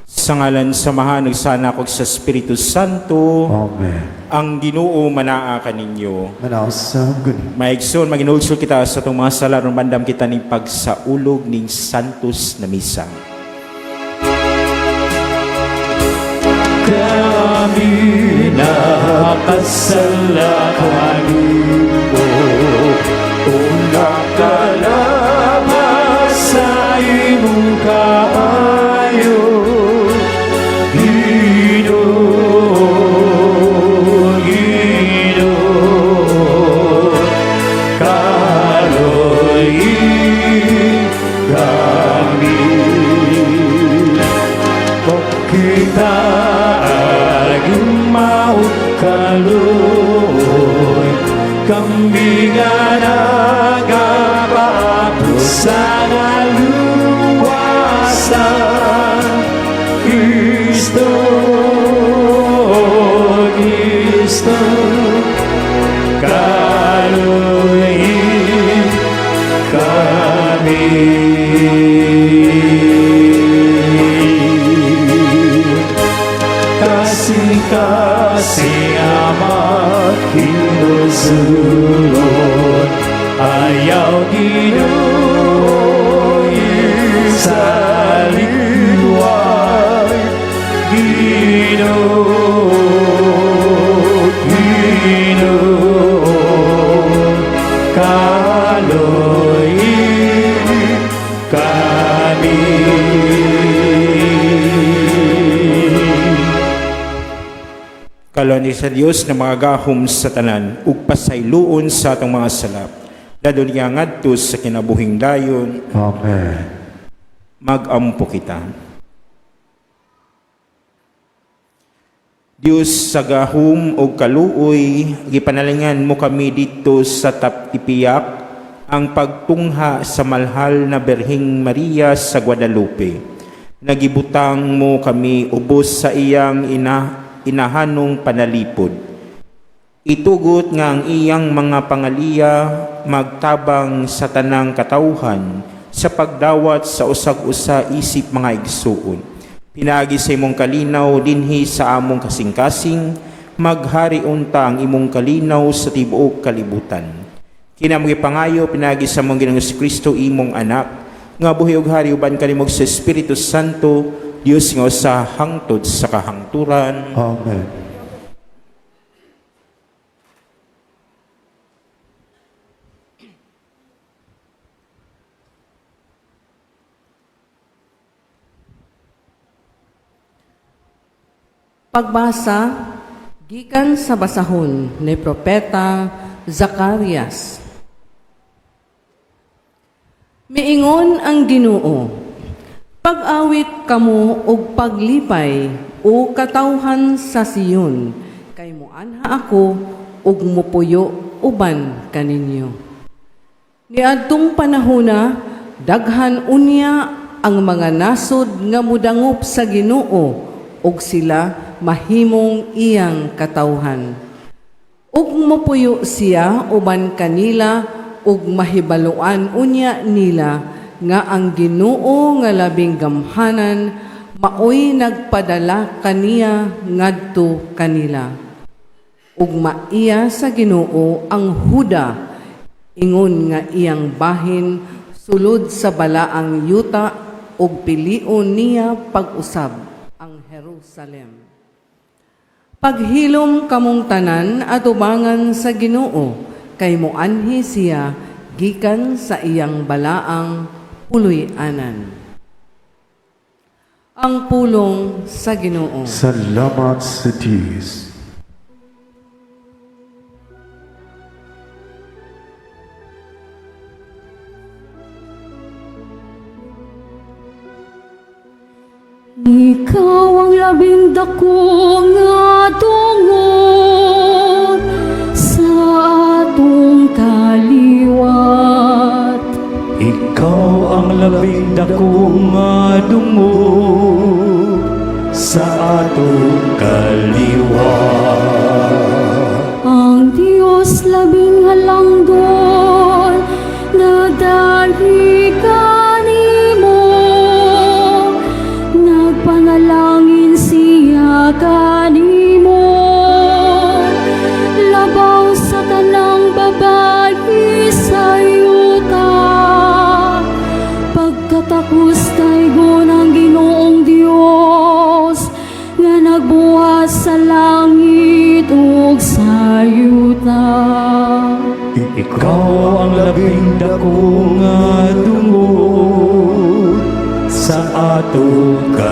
Sa ngalan sa Amahan, ug sa Anak, ug sa Espiritu Santo. Amen. Ang Ginoo manaa kaninyo. Manausab gani. Mga igsoon, maginulsol kita sa atong mga sala aron mandam kita ning pagsaulog ning Santos na Misa. Kami nakasala kanimo, ug nakalabas sa imong kaayo. Ginoo, Ginoo, kaluoyi kami. Kita aging kaluoy, kami nga nagapaabot sa kaluwasan. Kristo, Kristo, kaluoyi kami. Kasing-kasing ama hinulsulon, ayaw Ginoo isalikway. Ginoo, Ginoo, kaluoyi kami. Kaluoyan sa Dios na mga gahom sa tanan ug pasayloon sa atong mga sala. Dadon niya ngadto sa kinabuhing dayon. Amen. Magampo kita. Dios sa gahom og kaluoy, gipanalingan mo kami dito sa Taptipiyak ang pagtungha sa malhal na Birheng Maria sa Guadalupe. Nagibutang mo kami ubos sa iyang inahanong panalipod. Itugot nga ang iyang mga pangaliya magtabang sa tanang katawhan sa pagdawat sa usag-usa isip mga igsuon. Pinaagi sa imong kalinaw dinhi sa among kasing-kasing, maghari unta ang imong kalinaw sa tibuok kalibutan. Kinamong gipangayo pinaagi sa among Ginoong Kristo, imong anak, nga buhi ug hari uban kanimo sa Espiritu Santo, Dios nga usa hangtod sa kahangturan. Amen. Pagbasa gikan sa basahon ni Propeta Zacarias. Miingon ang Ginoo, pag-awit kamo og paglipay o katawhan sa Siyon, kay muanha ako ug mupuyo uban kaninyo. Niadtong panahona, daghan unya ang mga nasod nga mudangop sa Ginoo ug sila mahimong iyang katawhan. Ug mupuyo siya uban kanila ug mahibaluan unya nila nga ang Ginoo nga labing gamhanan maoy nagpadala kaniya ngadto kanila. Ug maiya sa Ginoo ang Huda ingon nga iyang bahin sulod sa balaang yuta ug pilion niya pag-usab ang Jerusalem. Paghilom kamong tanan atubangan sa Ginoo, kay moanhi siya gikan sa iyang balaang puloy-anan. Ang pulong sa Ginoo. Salamat sa Diyos. Ikaw ang labing dako nga tungod sa atong kaliwat. Ikaw ang labing dako nga dungog sa atong kaliwat. Ang Diyos labing halangdon nagdali kanimo, nagpanalangin.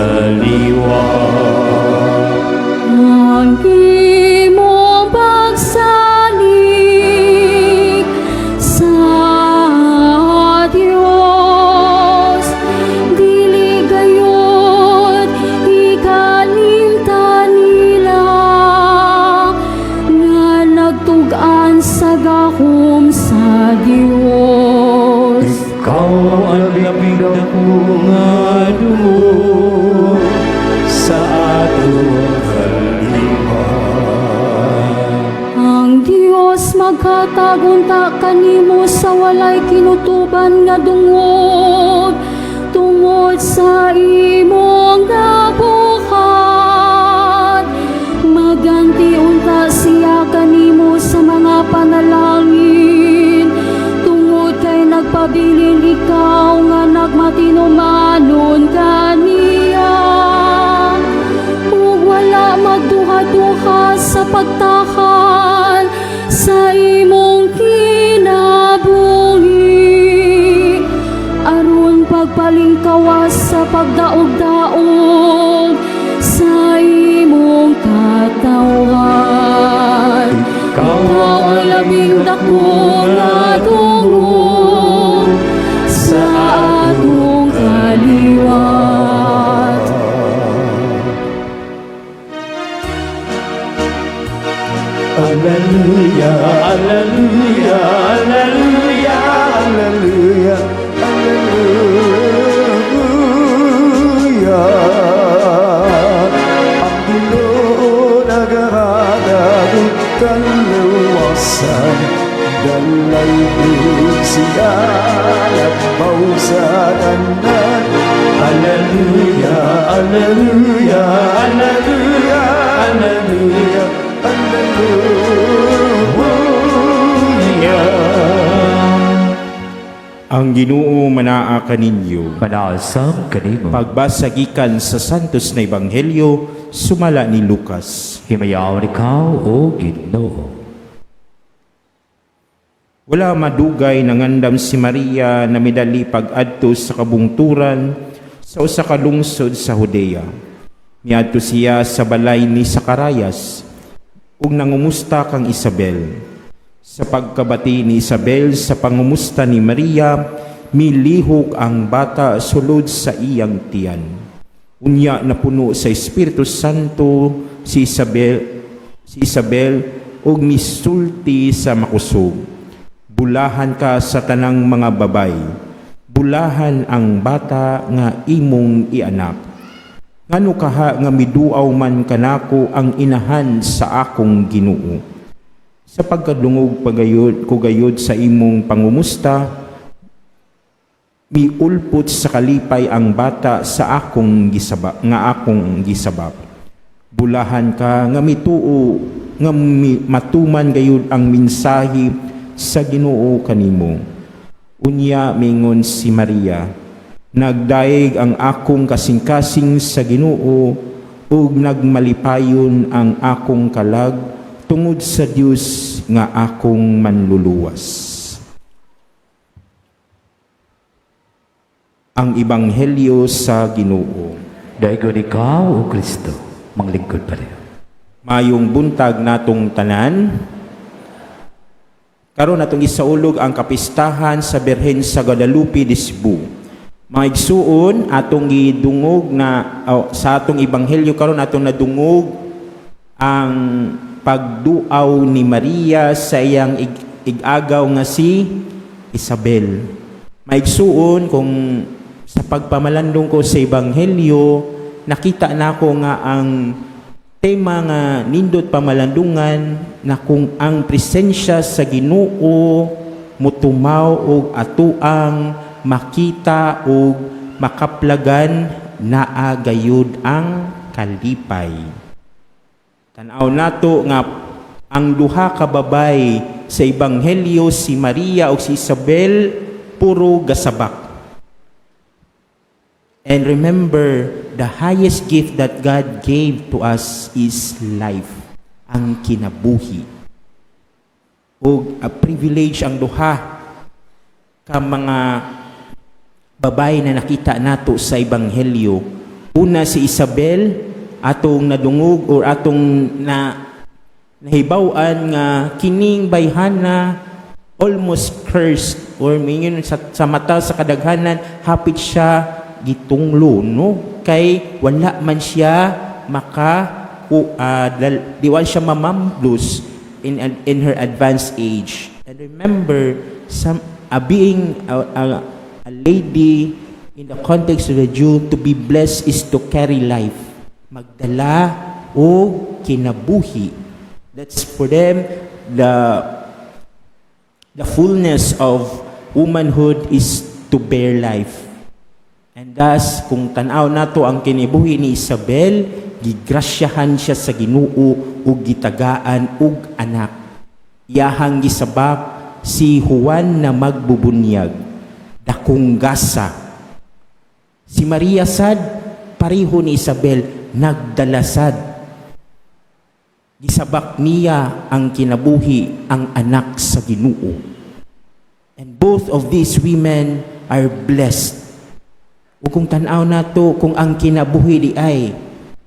kaliwat. Ang imong pagsalig sa Dios dili gayod ikalimtan nila nga nagtug-an sa gahom sa Dios. Ikaw ang labing dako nga dungog sa atong kaliwat. Ang Dios maghatag unta kanimo sa walay kinutuban nga dungog tungod sa imong nabuhat. Maganti unta siya kanimo sa mga panalangin tungod kay nagpabilin ikaw nga nagmatinumanon kaniya ug wala magduha-duha sa pagtahan sa imong kinabuhi aron pagpalingkawas sa pagdaog-daog sa imong katawhan. Ikaw Ikaw ang labing dako nga dungog sa atong kaliwat. Alleluia, Alleluia, Alleluia, Alleluia, Alleluia. Ang Ginoo nagahatag og kaluwasan, dalaygon siya labaw sa tanan. Alleluia, Alleluia, Alleluia, Alleluia, Alleluia. Ang Ginoo manaa kaninyo. Manaa sab kanimo. Pagbasa gikan sa Santos na Ebanghelyo sumala ni Lucas. Himayaon ikaw, O Ginoo. Wala madugay nangandam si Maria na midali pag-adto sa kabungturan sa usa ka lungsod sa Judea. Miadto siya sa balay ni Zacarías ug nangumusta kang Isabel. Sa pagkabati ni Isabel sa pangumusta ni Maria, milihok ang bata sulod sa iyang tiyan. Unya napuno sa Espiritu Santo si Isabel ug misulti sa makusog. Bulahan ka sa tanang mga babay. Bulahan ang bata nga imong ianak. Ngano kaha nga miduaw man kanako ang inahan sa akong Ginoo? Sa pagkadungog pagayod ko gayod sa imong pangumusta, miulpot sa kalipay ang bata sa akong gisaba nga akong gisabak. Bulahan ka nga mituo nga matuman gayud ang mensahe sa Ginoo kanimo. Unya mingon si Maria, nagdayeg ang akong kasing-kasing sa Ginoo ug nagmalipayon ang akong kalag tungod sa Dios nga akong manluluwas. Ang Ebanghelyo sa Ginoo. Daygon ikaw, O Kristo, manglingkod pareho. Mayong buntag natong tanan. Karon atong isaulog ang kapistahan sa Birhen sa Guadalupe de Cebu. Mga igsuon, atong gidungog na oh, sa atong ebanghelyo karon atong nadungog ang pagduaw ni Maria sa iyang igagaw nga si Isabel. Maigsuon, kung sa pagpamalandong ko sa ebanghelyo, nakita nako nga ang tema nga nindot pamalandungan na kung ang presensya sa Ginoo mutumaw og atuang makita og makaplagan, naa gayud ang kalipay. Tan-aw nato nga ang duha ka babay sa ebanghelyo, si Maria ug si Isabel, puro gasabak. And remember, the highest gift that God gave to us is life, ang kinabuhi. Ug a privilege ang duha ka mga babae na nakita nato sa ebanghelyo. Una, si Isabel, atong nadungog or atong na nahibaw-an nga kining bayhana almost cursed or mingon sa mata sa kadaghanan hapit siya gitunglo, no, kay wala man siya maka di wala siya mamamblus in her advanced age. And remember, some being a lady in the context of the Jew, to be blessed is to carry life, magdala og kinabuhi. That's for them the fullness of womanhood is to bear life. And thus, kung tanaw nato ang kinibuhi ni Isabel, gigrasyahan siya sa Ginoo ug gitagaan og anak. Iyahang gisabak si Juan na magbubunyag. Dakong gasa. Si Maria sad, pareho ni Isabel, nagdala sad. Gisabak niya ang kinabuhi, ang anak sa Ginoo. And both of these women are blessed. Ug kung tan-aw nato kung ang kinabuhi di ay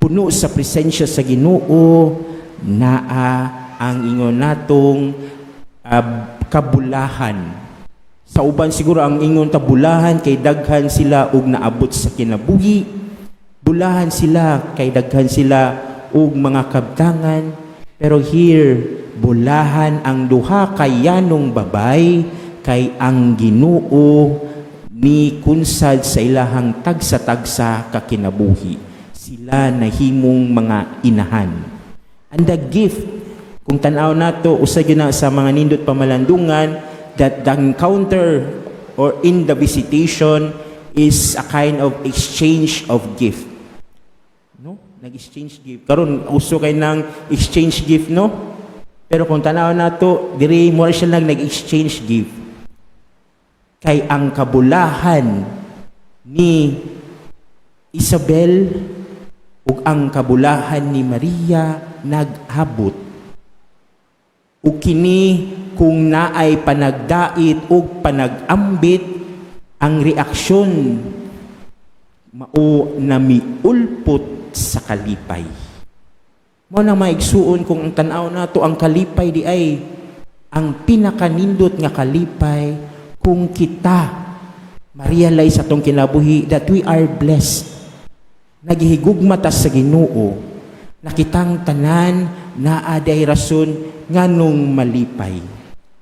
puno sa presensya sa Ginoo, naa ang ingon natong kabulahan. Sa uban siguro ang ingon ta bulahan kay daghan sila og naabot sa kinabuhi. Bulahan sila kay daghan sila og mga kabtangan. Pero here, bulahan ang duha ka yanong babay kay ang Ginoo ni kunsad sa ilahang tagsa-tagsa ka kinabuhi. Sila nahimong mga inahan. And the gift, kung tanaw nato, usa gyud na sa mga nindot pamalandungan that the encounter or in the visitation is a kind of exchange of gift. No? Nag-exchange gift. Karon uso kay nang exchange gift, no? Pero kung tanaw nato, diri mo siya lang nag-exchange gift. Kay ang kabulahan ni Isabel ug ang kabulahan ni Maria nag-abot. Ug kini kung naay panagdait ug panagambit, ang reaksyon mao na miulpot sa kalipay. Mao na, maigsuon, kung ang tan-aw nato ang kalipay di ay ang pinakanindot nga kalipay kung kita ma-realize sa atong kinabuhi that we are blessed. Naghihigugma ta sa Ginoo, na kitang tanan naa day rason nganong malipay.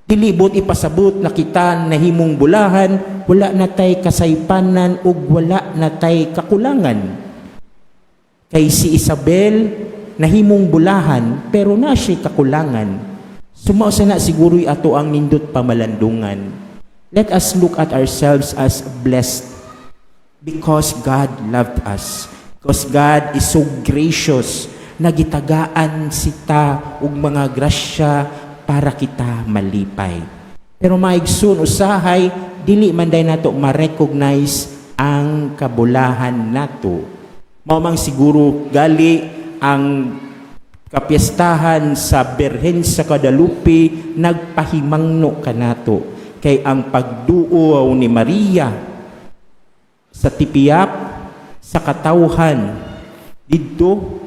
Dili buot ipasabot na kita nahimong bulahan, wala na tay kasaypanan ug wala na tay kakulangan. Kay si Isabel nahimong bulahan pero na siya kakulangan. Sumao sa na siguro'y ato ang nindot pamalandungan. Let us look at ourselves as blessed because God loved us. Because God is so gracious na gitagaan sita og mga grasya para kita malipay. Pero maigsoon, usahay dili man day nato ma-recognize ang kabulahan nato. Mao mang siguro gali ang kapiestahan sa Birhen sa Guadalupe nagpahimangno kanato kay ang pagduaw ni Maria sa Tepeyac sa katawhan didto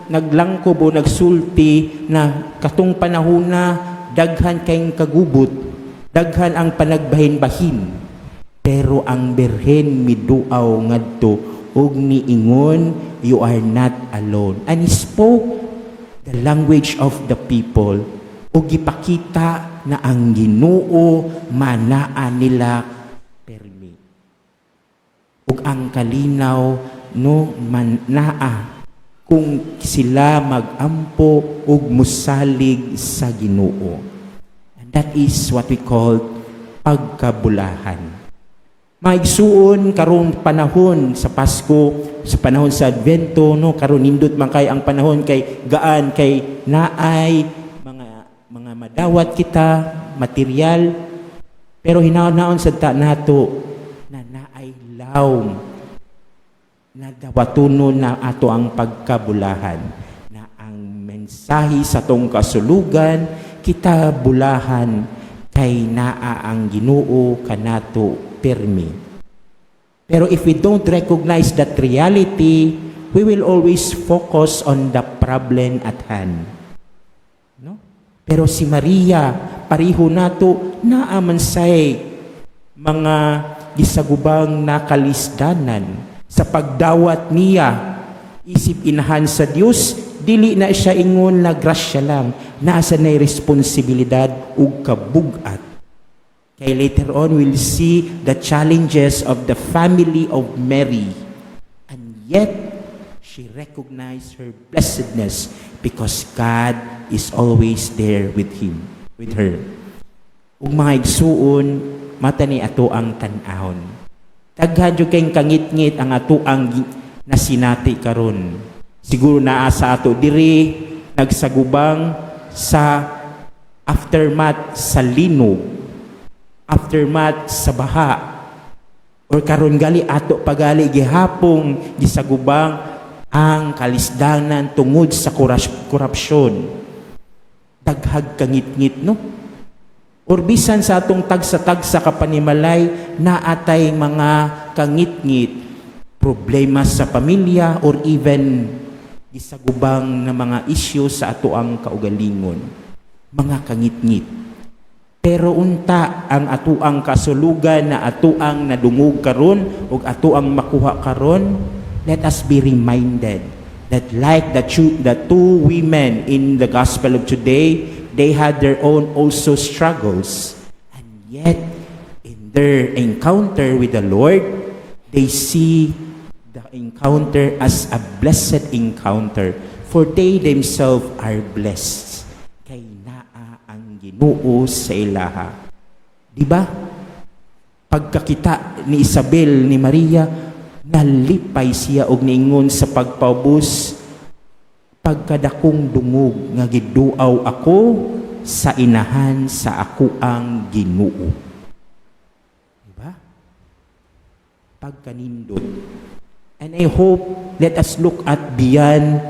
naglangkob o nagsulti na katong panahona daghan kayong kagubot, daghan ang panagbahin-bahin, pero ang Birhen miduaw ngadto ug niingon, "You are not alone," and he spoke the language of the people ug gipakita na ang Ginoo manaa nila permi ug ang kalinaw, no, man naa kung sila magampo ug musalig sa Ginoo. And that is what we call pagkabulahan. Maigsuon, karong panahon sa Pasko, sa panahon sa Advento, no, karon nindot man kay ang panahon kay gaan kay naay mga madawat kita material, pero hinaon sa ta nato na naay lawom na dawatonon na ato ang pagkabulahan na ang mensahe sa tong kasulugan, kita bulahan kay naa ang Ginoo kanato permi. Pero if we don't recognize that reality, we will always focus on the problem at hand. No? Pero si Maria, pareho nato, naa man say mga gisagubang nakalisdanan sa pagdawat niya isip inahan sa Dios. Dili na siya ingon na grasya lang, naa sa nay responsibilidad ug kabug-at. Kay later on we'll see the challenges of the family of Mary, and yet she recognized her blessedness because God is always there with her. Ug mga igsuon, mata ni ato ang tan-awon. Daghan jud kayong kangitngit ang ato ang nasinati karon. Siguro naa sa ato diri nagsagubang sa aftermath sa linog, aftermath sa baha, or karon gali ato pagali gihapong gisagubang ang kalisdanan tungod sa korupsyon. Daghag kangitngit, no? Or bisan sa atong tagsa-tagsa ka panimalay, naatay mga kangitngit, problema sa pamilya, or even gisagubang na mga isyu sa ato ang kaugalingon, mga kangitngit. Pero unta ang atuang kasulugan na atuang nadungog karon ug atuang makuha karon, let us be reminded that like the two women in the gospel of today, they had their own also struggles. And yet, in their encounter with the Lord, they see the encounter as a blessed encounter, for they themselves are blessed. Kay naa ang Ginoo sa ilaha. Di ba? Pagkakita ni Isabel ni Maria, nalipay siya og niingon sa pagpaubos, "Pagkadakong dungog nga giduaw ako sa inahan sa akuang Ginoo." Diba? Pagkanindot. And I hope let us look at beyond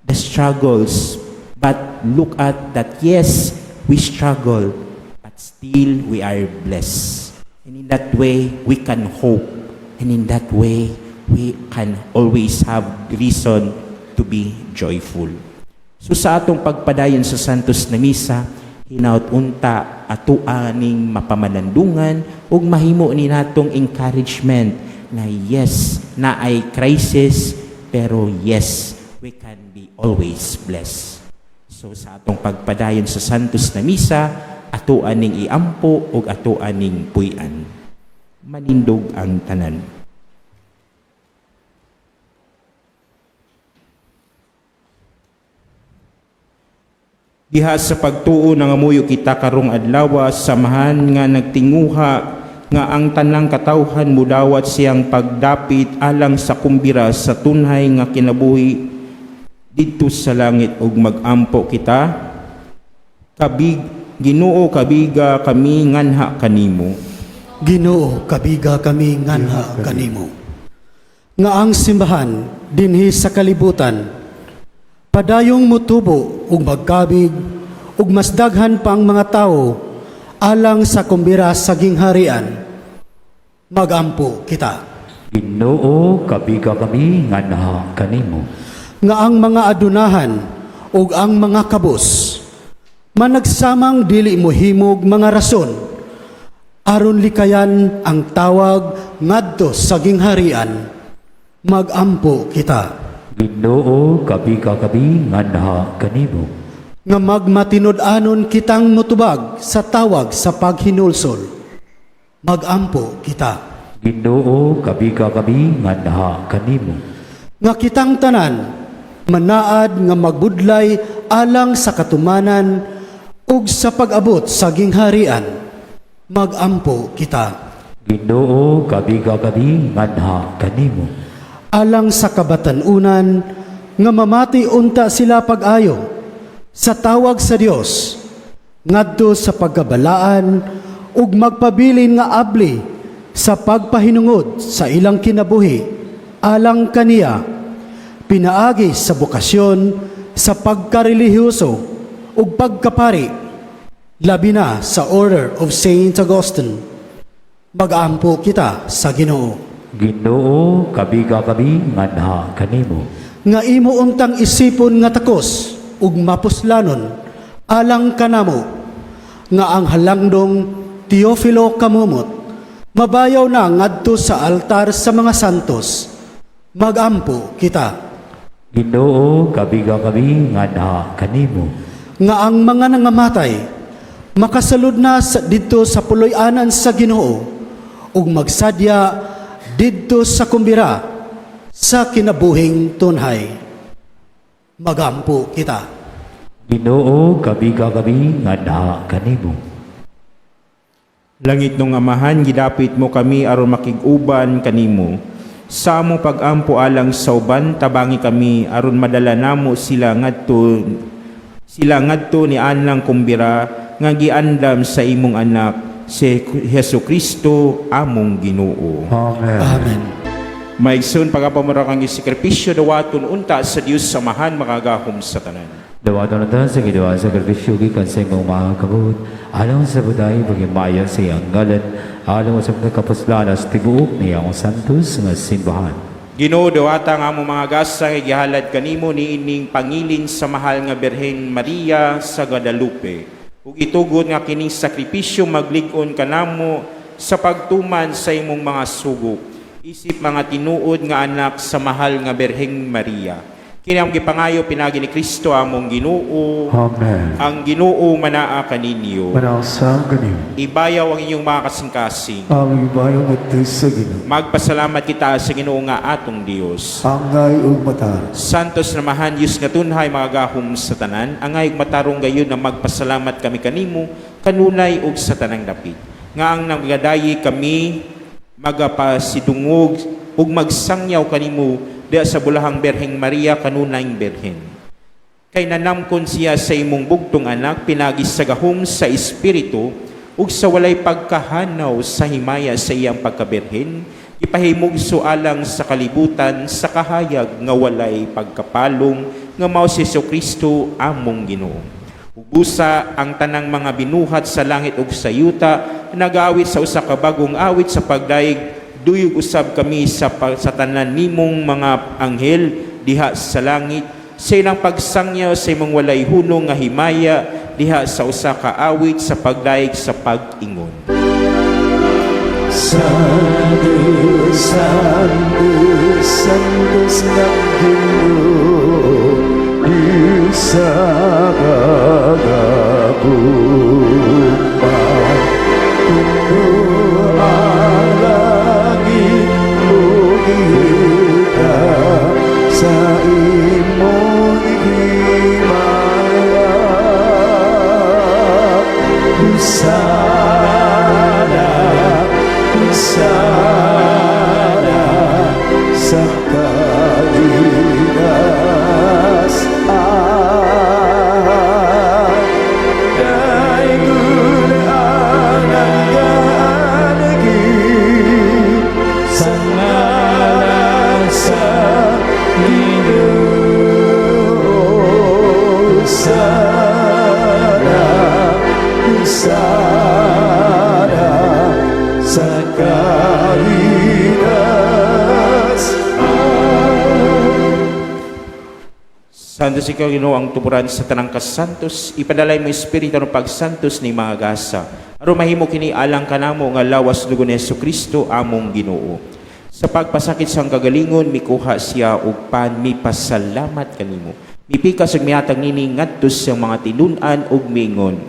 the struggles, but look at that, yes, we struggle, but still we are blessed. And in that way, we can hope. And in that way, we can always have reason to be joyful. So sa atong pagpadayon sa Santos na Misa, hinaut unta ato aning mapamanandungan ug mahimo ni natong encouragement na yes, naay crisis, pero yes, we can be always blessed. So sa atong pagpadayon sa Santos na Misa, ato aning iampo ug ato aning puy-an. Manindog ang tanan. Diha sa pagtuo, nangamuyo kita karong adlaw, samahan nga nagtinguha nga ang tanang katawhan mudawat siyang pagdapit alang sa kumbira sa tunhay nga kinabuhi didto sa langit ug magampo kita. Kabig Ginoo, kabiga kami nganha kanimo. Ginoo, kabiga kami nganha kanimo. Nga ang simbahan dinhi sa kalibutan padayong mutubo ug magkabig ug mas daghan pa ang mga tawo alang sa kumbira sa gingharian. Magampo kita. Ginoo, kabiga kami nganha kanimo. Nga ang mga adunahan ug ang mga kabus managsamang dili mohimog mga rason aron likayan ang tawag ngadto sa gingharian. Magampo kita. Ginoo, kabiga kami nganha kanimo. Nga magmatinud-anon kitang mutubag sa tawag sa paghinulsol. Magampo kita. Ginoo, kabiga kami nganha kanimo. Nga kitang tanan manaad nga magbudlay alang sa katumanan ug sa pag-abot sa gingharian. Magampo kita. Ginoo, kabiga kami nganha kanimo. Alang sa kabatan-unan nga mamati unta sila pag-ayo sa tawag sa Dios ngadto sa pagkabalaan ug magpabilin nga abli sa pagpahinungod sa ilang kinabuhi alang kaniya pinaagi sa bokasyon sa pagkarelihiyoso ug pagkapari, labi na sa Order of Saint Augustine. Magampo kita sa Ginoo. Ginoo, kabiga kami nganha kanimo. Nga imo untang isipon nga takos ug mapuslanon alang kanamo nga ang halangdong Teofilo Camomot mabayaw na ngadto sa altar sa mga santos. Magampo kita. Ginoo, kabiga kami nganha kanimo. Nga ang mga nangamatay makasalud na didto sa puloy-anan sa Ginoo ug magsadya didto sa kumbira sa kinabuhing tunhay. Magampo kita. Ginoo, kabiga kami nganha kanimo. Langitnong Amahan, gidapit mo kami aron makig-uban kanimo. Sa among pag-ampo alang sa uban, tabangi kami aron madala namo sila ngadto ni anang kumbira nga giandam sa imong anak si Hesus Kristo among Ginoo. Amen. Amen. Maigsoon, pag-ampo kang isakripisyo, dawaton unta sa Dios sa Amahan makagahom sa tanan. Dawaton unta sa Ginoo ang sakripisyo gikan sa imong mga kamot alang sa buday paghimaya sa iyang ngalan, alang sa mga kapuslanan sa tibuok niyang santos nga simbahan. Ginoo, dawata ang among mga gasa nga gihalad kanimo niining pangilin sa mahal nga Birhen Maria sa Guadalupe. Ug itugot nga kining sakripisyo maglig-on kanamo sa pagtuman sa imong mga sugo, isip mga tinuod nga anak sa mahal nga Birheng Maria. Kini among gipangayo pinaagi ni Kristo among Ginoo. Amen. Ang Ginoo manaa kaninyo. Manaang kanimo. Ibayaw ang inyong mga kasing-kasing. Among ibayaw ngadto sa Ginoo. Magpasalamat kita sa Ginoo nga atong Dios. Angay ug matarong. Santos na Amahan, Diyos nga tunhay makagahom sa tanan, angay ug matarong gayud na magpasalamat kami kanimo kanunay ug sa tanang dapit. Nga ang nagadayi kami magapasidungog ug magsangyaw kanimo diha sa bulahang Birheng Maria kanunayng Birhen. Kay nanamkon siya sa imong bugtong anak pinagi sa gahom sa Espiritu ug sa walay pagkahanaw sa himaya sa iyang pagkabirhen, ipahimugso alang sa kalibutan sa kahayag nga walay pagkapalong nga mao si Kristo among Ginoo. Ug busa ang tanang mga binuhat sa langit ug sa yuta nagaawit sa usa ka bag-ong awit sa pagdayeg, duyog usab kami sa tanan nimong mga anghel diha sa langit sa ilang pagsangyaw sa imong walay hunong nga himaya diha sa usa ka awit sa pagdayeg sa pag-ingon. Santo, Santo, Santos nga Ginoo, Diyos sa kagahuma. Puno ang langit ug yuta sa imong himaya. Hosana, Hosana sa kagitaas-an. Daygon ang nagaanhi sa ngalan sa Ginoo. Hosana, Hosana sa kagitaas-an. Santos ikaw, Ginoo, ang tuburan sa tanang kasantos, ipadala imong Espiritu ng pagsantos ni mga gasa. Aron mahimo kini alang kanamo nga lawas dugo ni Hesus Kristo among Ginoo. Sa pagpasakit sa kagalingon, mikuha siya og pan, mipasalamat kanimo. Mipikas ug mihatag nini ngadto sa mga tinun-an ug miingon: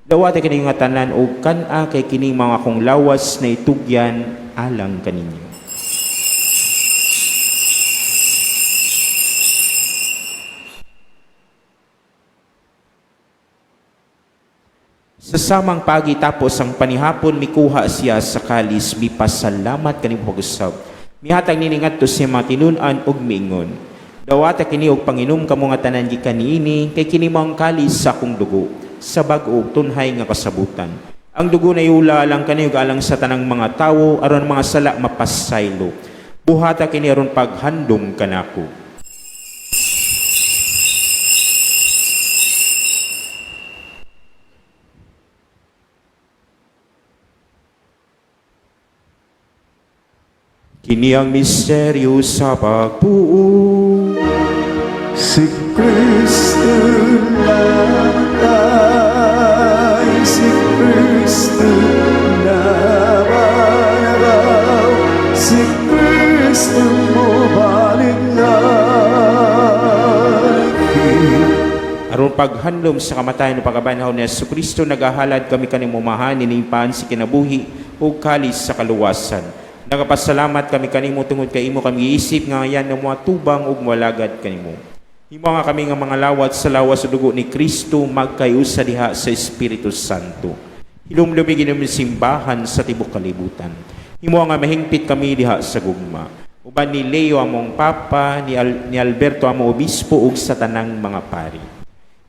"Dawata kini nga tanan og kan-a, kay kini mao akong lawas na itugyan alang kaninyo." Sa samang pagi tapos ang panihapon, mikuha siya sa kalis, mipasalamat kanimo pag-usab. Mihatag nini ngadto sa mga tinun-an ug miingon: "Dawata kini og panginom kamo nga tanan gikan niini, kay kini mao ang kalis sa akong dugo sa bag-o ug tunhay nga kasabutan. Ang dugo na iula alang kaniyo ug alang sa tanang mga tawo aron mga sala mapasaylo. Buhata kini aron paghandom kanako." Kini ang misteryo sa pagtuo. Si Kristo namatay, si Kristo nabanhaw, si Kristo mobalik lagi. Aron paghandom sa kamatayon ug pagkabanhaw ni Hesus Kristo, nagahalad kami kanimo, Amahan, nining pan sa kinabuhi ug kalis sa kaluwasan. Nagapasalamat kami kanimo tungod kay imo kami giisip nga angayan nga moatubang ug moalagad kanimo. Himo nga kami nga mga lawat sa lawas ug dugo ni Kristo magkayusa diha sa Espiritu Santo. Hilumdumi Ginoo simbahan sa tibuok kalibutan. Himo nga mahingpit kami diha sa gugma. Uban ni Leo among Papa, ni Alberto among Obispo ug sa tanang mga pari.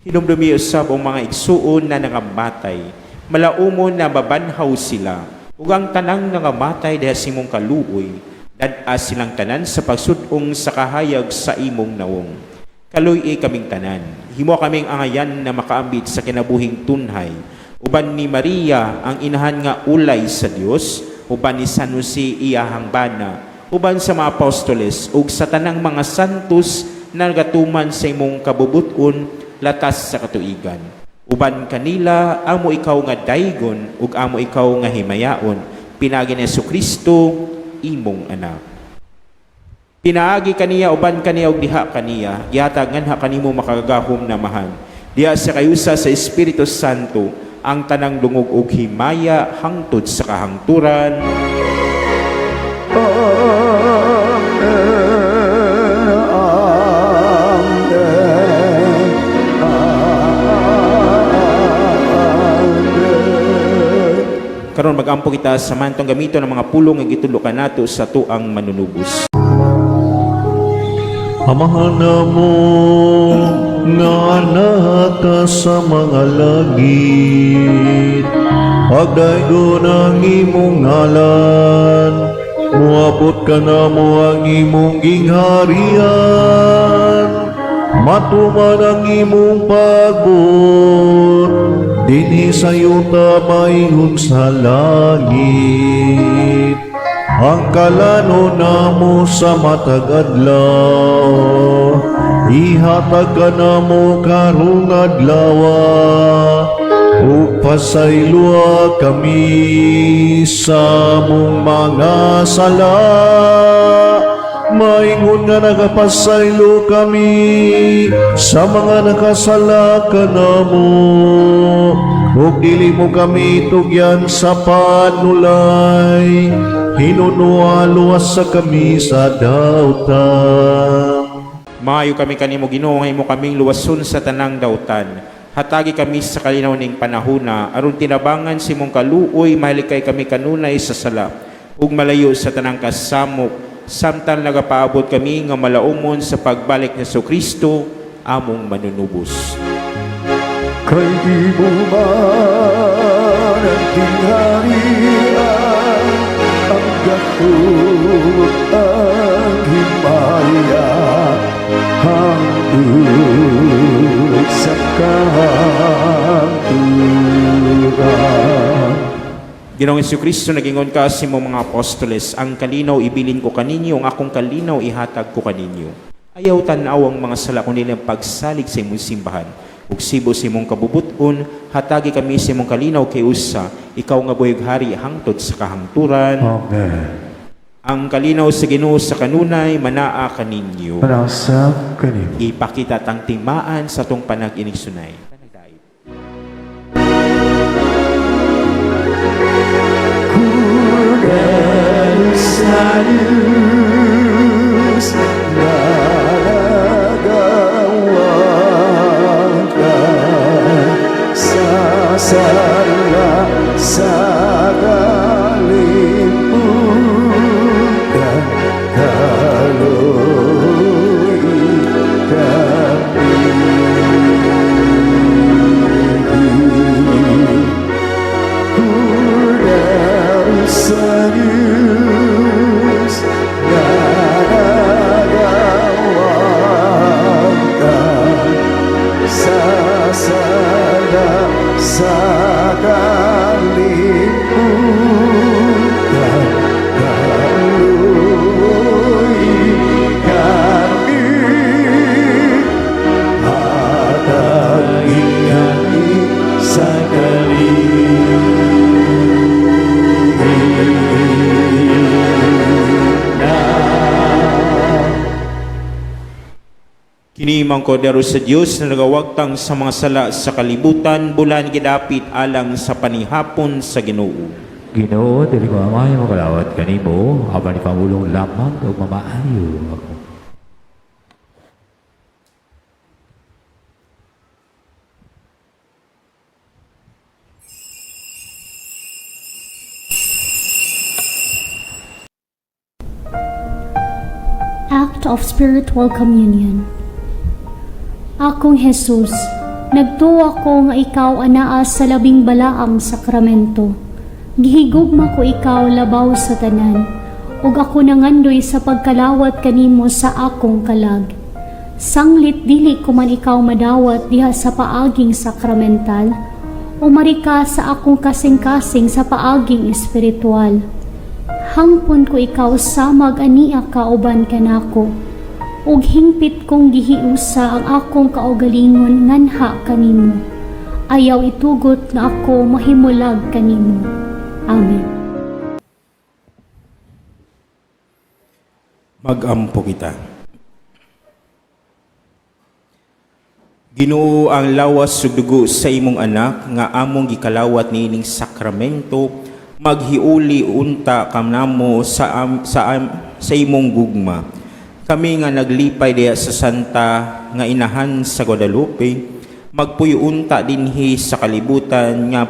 Hinumdumi usab ang mga igsuon na nangamatay, malaumon na mabanhaw sila, ug ang tanang nangamatay diha sa imong kaluoy, dad-a silang tanan sa pagsud-ong sa kahayag sa imong nawong. Kaluy-i kaming tanan, himo kaming angayan na makaambit sa kinabuhing tunhay, uban ni Maria ang inahan nga ulay sa Dios, uban ni San Jose iyahang bana, uban sa mga apostoles ug sa tanang mga santos na nagatuman sa imong kabubut-on latas sa katuigan. Uban kanila amo ikaw nga daygon ug amo ikaw nga himayaon, pinaagi ni Kristo imong anak. Pinaagi kaniya, uban kaniya ug diha kaniya, gihatag nganha kanimo makagagahom na Amahan, diha sa kayusa sa Espiritu Santo, ang tanang dungog ug himaya hangtod sa kahangturan. Amen. Amen. Amen. Karon magampo kita sa mantong gamito ng mga pulong nga gitudlo kanato sa atuang Manunubos. Amahan namo nga naa ka sa mga langit, pagdaygon ang imong ngalan, muabot kanamo ang imong gingharian, matuman ang imong pagbuot, dinhi sa yuta maingon sa langit. Ang kalanon namo sa matag adlaw, ihatag kanamo karong adlaw, ug pasayloa kami sa among mga sala, maingon nga nagapasaylo kami sa mga nakasala kanamo, ug dili mo kami tugyan sa panulay, hinunoa luwasa kami sa dautan. Maayo kami kanimo, Ginoo, nga imo kaming luwason sa tanang dautan. Hatagi kami sa kalinaw ning panahuna aron tinabangan sa imong kaluoy mahalikay kami kanunay sa sala ug malayo sa tanang kasamok samtang nagapaabot kami nga malaumon sa pagbalik ni Kristo among Manunubos. Kay imo man ang gingharian, ang gahom, ang himaya, hangtod sa kahangturan. Ginoong Kristo, nagingon ka sa imong mga apostoles, "Ang kalinaw ibilin ko kaninyo, ang akong kalinaw ihatag ko kaninyo." Ayaw tan-aw ang mga sala kundi ang pagsalig sa imong simbahan. Ug sibo sa imong kabubuton, hatagi kami sa imong kalinaw kay usa, ikaw nga buhi hari hangtod sa kahangturan. Amen. Ang kalinaw sa Ginoo sa kanunay manaa kaninyo. Manasab kanimo. Ipakita tang timaan sa atong panag-inigsunay. Panagdait. Sa Diyos na nagawa ka sa sala sa kalibutan, kaluy kami. Cordero sa Diyos. Kini ang kordero sa Dios na nagawagtang sa mga sala sa kalibutan, bulan gidapit alang sa panihapon sa Ginoo. Ginoo, dili ko angay makalawat kanimo, apan ipamulong lamang ug mamaayo ako. Act of Spiritual Communion. Akong Jesus, nagtuwa ko nga ikaw anaa sa labing balaang sakramento. Gihigugma ko ikaw labaw sa tanan, ug ako nangandoy sa pagkalawat kanimo sa akong kalag. Sanglit dili ko man ikaw madawat diha sa paaging sakramental, umari ka sa akong kasing-kasing sa paaging espiritual. Hangpon ko ikaw samag ania kauban kanako. Ug hingpit kong gihiusa ang akong kaugalingon nganha kanimo. Ayaw itugot nga ako mahimulag kanimo. Amen. Magampo kita. Ginoo, ang lawas ug dugo sa imong anak nga among gikalawat niining sakramento maghiuli unta kanamo sa imong gugma. Kami nga naglipay diha sa Santa nga Inahan sa Guadalupe, magpuyo unta dinhi sa kalibutan nga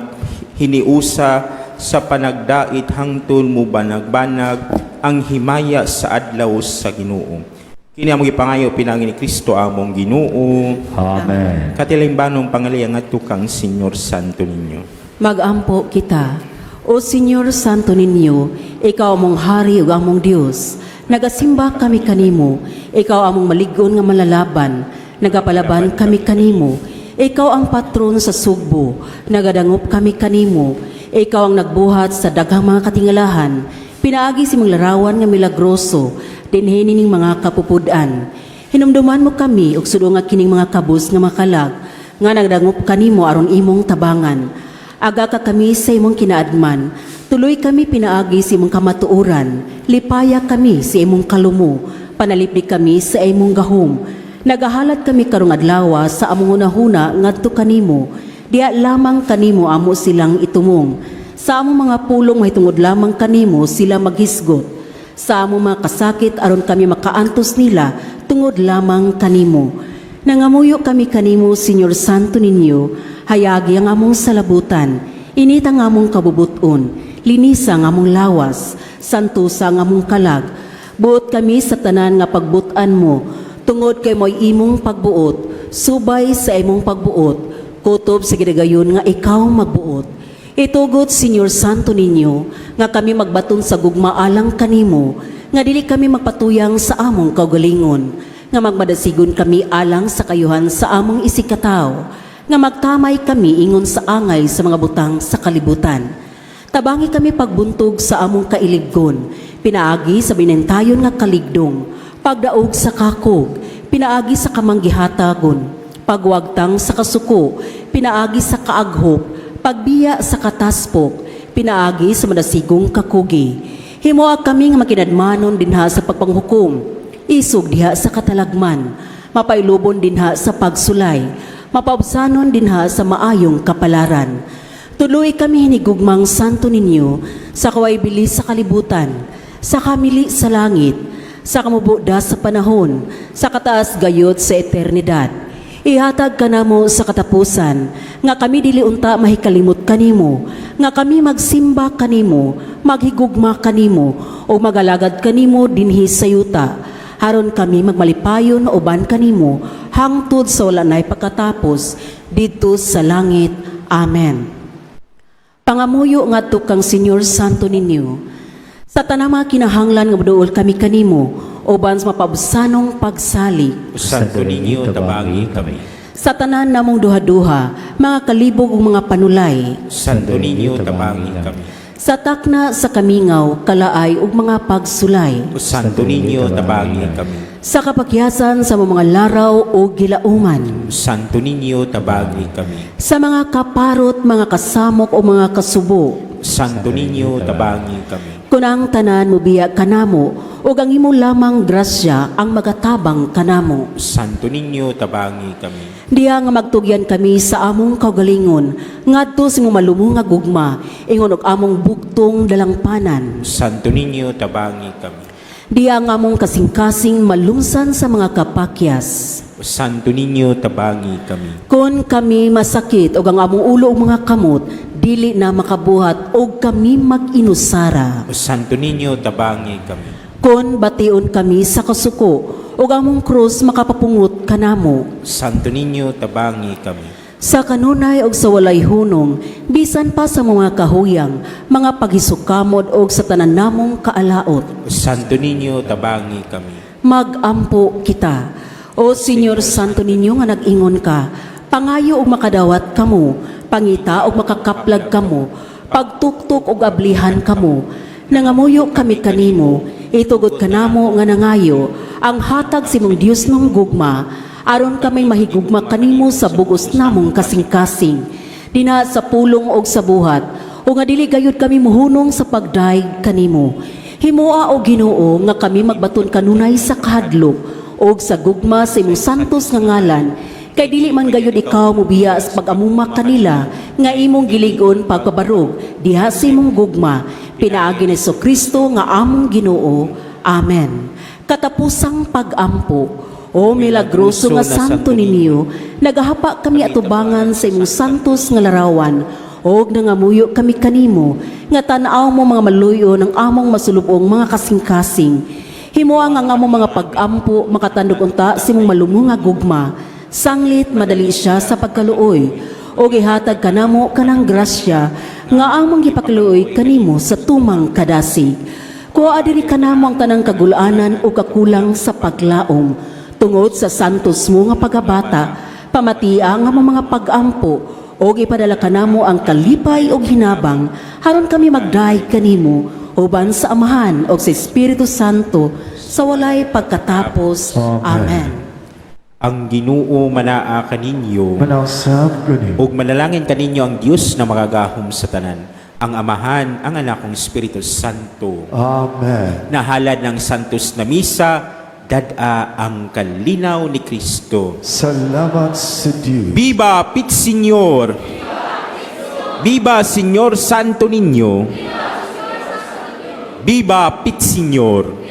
hiniusa sa panagdait hangtod mubanag-banag ang himaya sa adlaw sa Ginoo. Kini among gipangayo pinaagi ni Kristo among Ginoo. Amen. Katilimbanong pangalaya ngadto kang Señor Santo Niño. Magampo kita. O Señor Santo Niño, ikaw among hari ug among Dios. Nagasimba kami kanimo, ikaw among malig-on nga malalaban. Nagapalaban kami kanimo. Ikaw ang patron sa Sugbo, nagadangop kami kanimo. Ikaw ang nagbuhat sa daghang mga katingalahan. Pinaagi sa imong larawan nga milagroso, dinhi nining mga kapupud-an. Hinumduman mo kami ug sudunga kining mga kabus nga makalag nga nagdangop kanimo aron imong tabangan. Aga ka kami sa imong kinaadman, tuloy kami pinaagi sa imong kamatuoran, lipaya kami sa imong kalumo, panalipdi kami sa imong gahom. Nagahalat kami karong adlaw sa among hunahuna ngadto kanimo, diha lamang kanimo amo silang itumong. Sa among mga pulong mahitungod lamang kanimo sila maghisgot. Sa among mga kasakit aron kami makaantos nila tungod lamang kanimo. Nangamuyo kami kanimo, Señor Santo Niño, hayagi ang among salabutan, init ang among kabubuton, linisa ang among lawas, santusa ang among kalag. Buot kami sa tanan nga pagbutan mo, tungod kay mo'y imong pagbuot, subay sa imong pagbuot, kutob sa gidagayon nga ikaw magbuot. Itugot, Señor Santo Niño, nga kami magbaton sa gugma alang kanimo, nga dili kami magpatuyang sa among kaugalingon, nga magmadasigon kami alang sa kayuhan sa among isigkatawo, nga magtamay kami ingon sa angay sa mga butang sa kalibutan. Tabangi kami pagbuntog sa among kailibgon, pinaagi sa binentayon nga kaligdong, pagdaog sa kakog, pinaagi sa kamanggihatagon, pagwagtang sa kasuko, pinaagi sa kaaghop, pagbiya sa kataspok, pinaagi sa madasigong kakugi. Himoa kami nga makinadmanon dinha sa pagpanghukom, isog diha sa katalagman, mapailubon dinha sa pagsulay, mapaubsanon dinha sa maayong kapalaran. Tuloy kami hinigugmang Santo Niño sa kawaybili sa kalibutan, sa kamili sa langit, sa kamubuda sa panahon, sa kataas gayot sa eternidad. Ihatag kanamo sa katapusan, nga kami dili unta mahikalimot kanimo, nga kami magsimba kanimo, maghigugma kanimo, o magalagad kanimo dinhi sa yuta. Aron kami magmalipayon uban kanimo, hangtod sa wala nay pagkatapos, didto sa langit. Amen. Pangamuyo ngadto kang Señor Santo Niño. Sa tanang mga kinahanglan nga moduol kami kanimo, uban sa mapaubsanong pagsalig. Santo Niño, tabangi kami. Sa tanan namong duha-duha, mga kalibog ug mga panulay, Santo Niño, tabangi kami. Sa takna sa kamingaw, kalaay ug mga pagsulay. Santo Niño, tabangi kami. Sa kapakyasan sa mga laraw o gilauman. Santo Niño, tabangi kami. Sa mga kaparot, mga kasamok o mga kasubo. Santo Niño, tabangi kami. Kun ang tanan mobiya kanamo, ug ang imo lamang grasya ang magatabang kanamo. Santo Niño, tabangi kami. Diha nga magtugyan kami sa among kaugalingon, ngadto sa imong malumo nga gugma, ingon og among bugtong dalangpanan. Santo Niño, tabangi kami. Diha nga among kasing-kasing malungsan sa mga kapakyas. Santo Niño, tabangi kami. Kon kami masakit og ang among ulo ug mga kamot dili na makabuhat og kami mag-inusara. Santo Niño, tabangi kami. Kon bation kami sa kasuko ug among krus makapapungot kanamo. Santo Niño, tabangi kami. Sa kanunay og sa walay hunong, bisan pa sa mga kahuyang, mga paghisukamod og sa tanan namong kaalaot. Santo Niño, tabangi kami. Magampo kita. O Senyor Santo Niño nga nag-ingon ka, pangayo og makadawat kamo, pangita og makakaplag kamo, pagtuktok og ablihan kamo. Nangamuyo kami kanimo, itugot kanamo nga nangayo, ang hatag sa imong Dios ng gugma, aron kami mahigugma kanimo sa bugos namong kasing-kasing. Dina sa pulong og sa buhat, o nga dili gayud kami muhunong sa pagdayeg kanimo. Himoa, o Ginoo, nga kami magbaton kanunay sa kahadlok og sa gugma sa imong santos nga ngalan, kay dili man gayud ikaw mobiya sa pag-amuma kanila nga imong gilig-on pagpabarog diha sa imong gugma, pinaagi ni Kristo nga among Ginoo. Amen. Katapusang pag-ampo. O milagroso nga Santo Niño, nagahapa kami atubangan sa imong santos nga larawan og nangamuyo kami kanimo nga tan-aw mo mga maluyo ng among masulubong mga kasing-kasing. Himoa nga ang among mga pag-ampo makatandog unta sa imong malumo nga gugma, sanglit madali siya sa pagkaluoy, og ihatag kanamo kanang grasya nga among gipakaluoy kanimo sa tumang kadasig. Kuha diri kanamo ang tanang kagulanan o kakulang sa paglaom. Tungod sa santos mo nga pagabata, pamatia ang among mga pag-ampo og ipadala kanamo ang kalipay og hinabang, aron kami magdayeg kanimo uban sa Amahan og sa Espiritu Santo sa walay pagkatapos. Amen. Amen. Ang Ginoo manaa kaninyo. Manausab kanimo. Ug manalangin kaninyo ang Dios na makagahom sa tanan, ang Amahan, ang Anak, ug Espiritu Santo. Amen. Nahalad ng Santos na Misa, dad-a ang kalinaw ni Kristo. Salamat sa Diyos. Viva Pit Señor! Viva Señor Santo Niño! Viva Pit Señor!